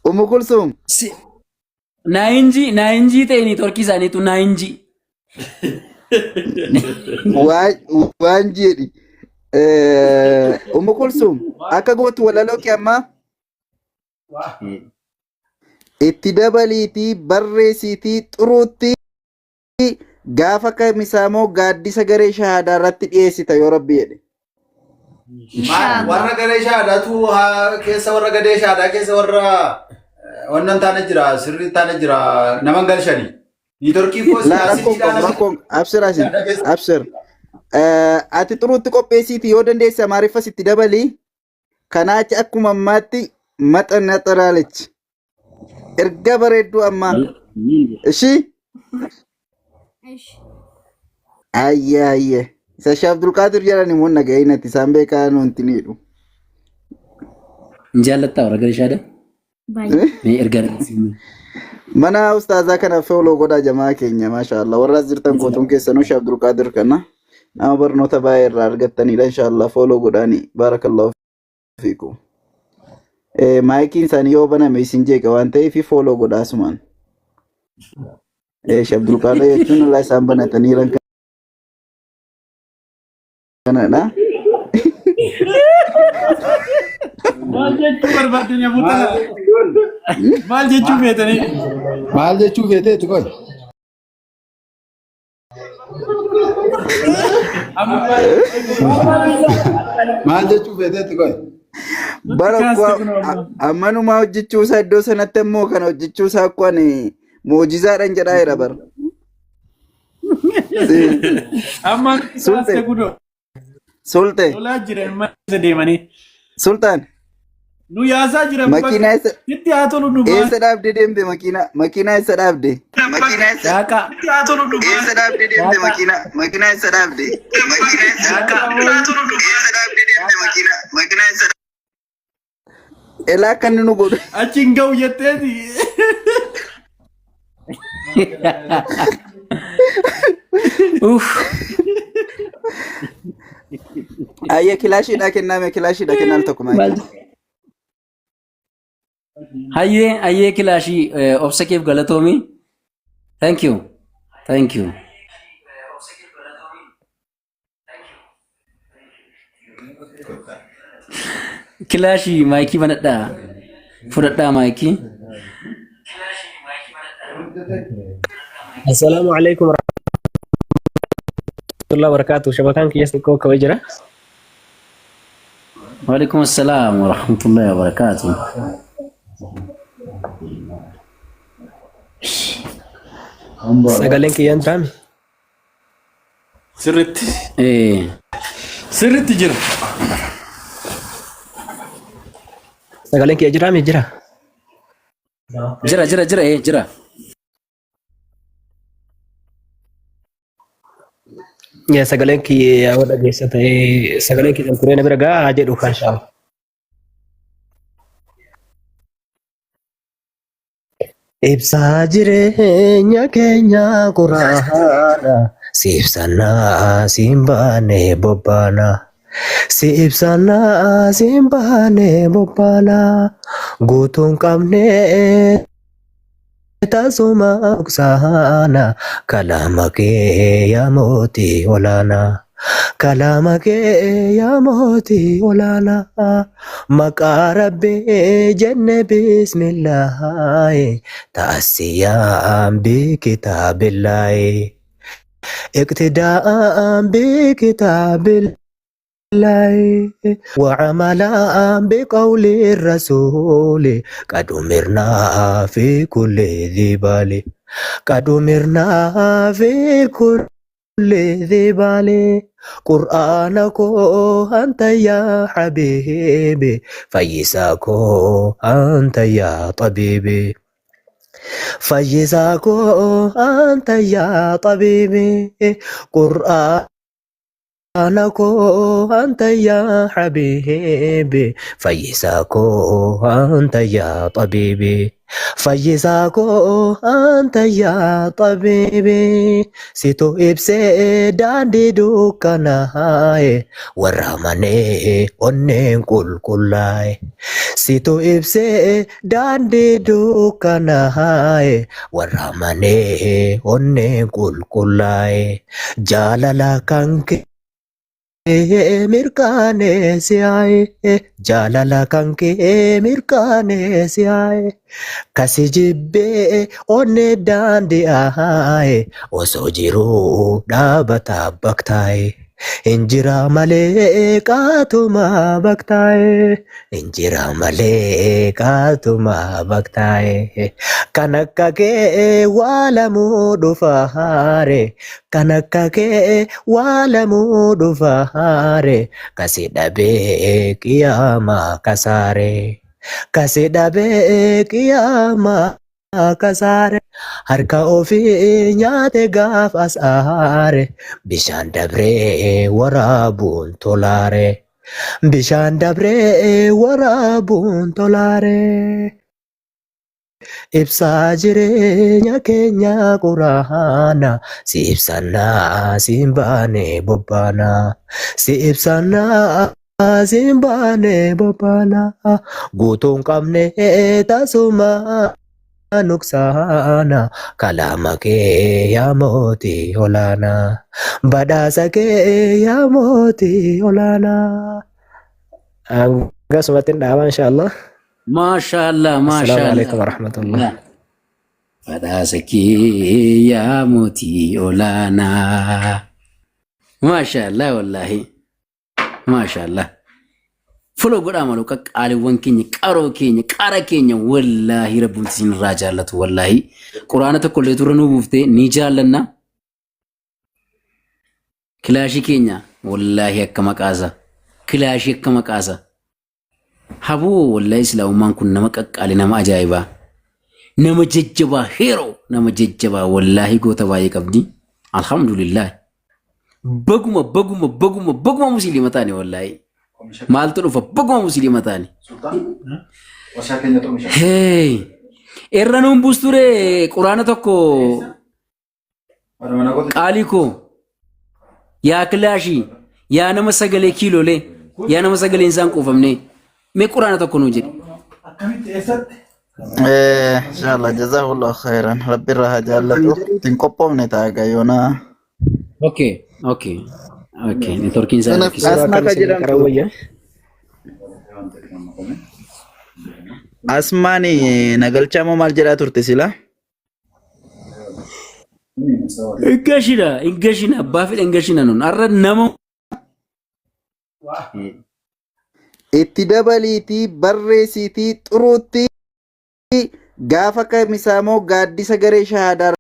Umu Kulsuum. Naayinjii naayinjii ta'e niitoorkii isaaniitu naayinjii. Waan waan jedhi. Umu Kulsuum akka gootu walaloo kee ammaa itti dabaliitii barreessiitii xuruutti gaafa kamisaa moo gaaddisa garee shahaadaa irratti dhiyeessita yoo rabbi jedhe. Maal warra garee shaadaatu keessa warra gadee shaadaa keessa warra wannan hin taane jira sirrii hin taane jira nama hin galshani. Niitorkii koo Laa rakkoon qabu rakkoon abshir asin abshir. Ati xuruutti qopheessiiti yoo dandeesse amaariffas itti dabali. Kanaa achi akkuma ammaatti maxanaxaraalichi. Erga bareedduu ammaa. Ishii? Ishi. Ayyee ayyee. Isa Shee Abdulqaadir jedhan immoo naga'iin ati isaan beekaa nuti niidhu. Hin jaallattaa warra gara shaada? Baay'ee. Mee ergaa dhageessifne. Mana ustaazaa kana follow godhaa jamaa keenya maasha Allah. Warra as jirtan kootuun keessanuu Shee Abdulqaadir kana nama barnoota baay'ee irraa argattanidha insha Allah follow godhaani. Baarakallahu fiikum. Maayikiin isaanii yoo baname isin jeeqa waan ta'eef follow godhaa asumaan. Shee Abdulqaadir jechuun Allah isaan banatanii jiran kanadha. Maal jechuu barbaaddan yommuu tana? Maal jechuu feetanii? Maal jechuu feeteeti qoy? Maal jechuu feeteeti qoy? Bara Kaaste kuwa kun ammoo. ammanumaa hojjechuu isaa iddoo sanatti ammoo kana hojjechuu isaa akkoo ani moojizaadhaan jedhaa jira bara. Amma kaaste Sulte kunoo. sulte Lolaa jiran mana keessa deemanii. sultaan Nu yaasaa jiran bakka makiinaa eessa sitti haa tolu nu baas. eessa dhaabdee deemte makiinaa makiinaa eessa dhaabde makiinaa eessa Daaqaa. eessa dhaabdee deemte Daaqaa. makiinaa makiinaa eessa dhaabde makiinaa eessa Daaqaa. eessa dhaabdee deemte makiinaa makiinaa eessa elaa akka inni nu godhu Achi hin ga'u jetteeti. Uff. Ayya kilaashiidha kenname kilaashiidha kennaan tokko Maal maayikii. Hayyee hayyee kilaashii obsa keef galatoomi. Thank you. Thank you. Kilaashii maayikii banadhaa. Fudhadhaa maayikii. Assalaamu alaikum warahmatullahi wabarakatuh. Shabakaan kiyya xiqqoo ka'ee jira. Waalaikum assalaam wa rahmatullahi wa barakaatuh. Sagaleen kiyyaan jiraami? Sirritti. Eh, Sirritti jira. Sagaleen kiyya jiraami jira? Jira jira jira jira. Yaa sagaleen kiyya yoo dhageessa ta'ee sagaleen kiyya turee na bira gahaa jedhu kan shaamu. Ibsaa jireenya keenya quraana si ibsannaa siin baane bobbaana si ibsannaa siin baane bobbaana guutuun qabne tasuma dhoksaana kalaama kee yaa mootii olaanaa kalaama kee yaa mootii olaanaa maqaa rabbii jenne bismillaahi taasiyaan bikitaabillaahi iqtidaa'aan bikitaabillaahi وعملا بقول الرسول قد أمرنا في كل ذي بال قد أمرنا في كل ذي بال قرآنك أنت يا حبيبي فيساك أنت يا طبيبي فيساك أنت يا طبيبي قرآن أنا كو أنت يا حبيبي فيساكو أنت يا طبيبي فيساكو أنت يا طبيبي سيتو إبسي داندي دوكنا warra amanee onneen qulqullaa'e. Situ ibsee daandii dukkanaa'e warra manee onneen qulqullaa'e jaalala kan kee mirkaneessi'aaye jaalala kan kee mirkaneessi'aaye kasi jibbee onnee daandi'aaye osoo jiruu dhaabata baktaaye. Injira malee qaatuma baktaa'e. Injira malee qaatuma baktaa'e. Kan akka kee waa lamuu dhufa haare. Kan akka kee waa lamuu dhufa haare. Kasi dhabee qiyaamaa kasaare. Kasi dhabee qiyaamaa kasaare. Harka ofii nyaate gaaf as aare. Bishaan dabree waraabuun tolaare. Bishaan dabree waraabuun tolaare. Ibsaa jireenya keenya quraana. Si ibsannaa siin baane bobbaana. Si ibsannaa siin baane bobbaana. Guutuun qabne tasuma nuqsaana. Kalaama kee yaa mootii olaanaa. Badhaasa kee yaa mootii olaanaa. Hangasumatti hin dhaaba inshaallah. Maashaallah Assalaamu maashaallah. alaikum warahmatullah. Badhaasa kee yaa mootii olaanaa. Maashaallah wallaahi. Maashaallah. Follow godhaa maloo qaqqaaliiwwan keenya qaroo keenya qara keenya wallaahi rabbuun isin irraa jaallatu wallaahi. Quraana tokko illee turre nuu buuftee ni jaallanna. Kilaashii keenya wallaahi akka maqaasa. Kilaashii akka maqaasa. Haboo wallaahi islaamummaan kun nama qaqqaali nama ajaa'ibaa. Nama jajjabaa heeroo nama jajjabaa wallaahi goota baay'ee qabdi. Alhamdulillah. Baguma baguma baguma baguma musliima taane wallaahi. Maaltu dhufa baguma musliima taane. Warshaa keenyatu oomisha. Hey. Irra nuun buusture quraana tokko Mana mana kooti. Qaalii koo yaa kilaashii yaa nama sagalee kiilolee yaa nama sagaleen isaan quufamne mee quraana tokko nuu jedhi. Akkamitti eessatti? Inshallah jazakallahu khairan rabbi irraa haa jaallatu ittiin qophoofne ta'a gayoona. Okay okay okay neetworkiin isaa rakkisa. Suuraa Asma kam ka isinii jedhamtu qara'uu wayya? Asmaan nagalchaa moo maal jedhaa turte sila? Hin gashina hin gashina abbaa fedhe hin gashina nun har'a nama Itti dabaliitii barreessiitii xuruutti gaafa kamisaa moo gaaddisa garee shahaadaa.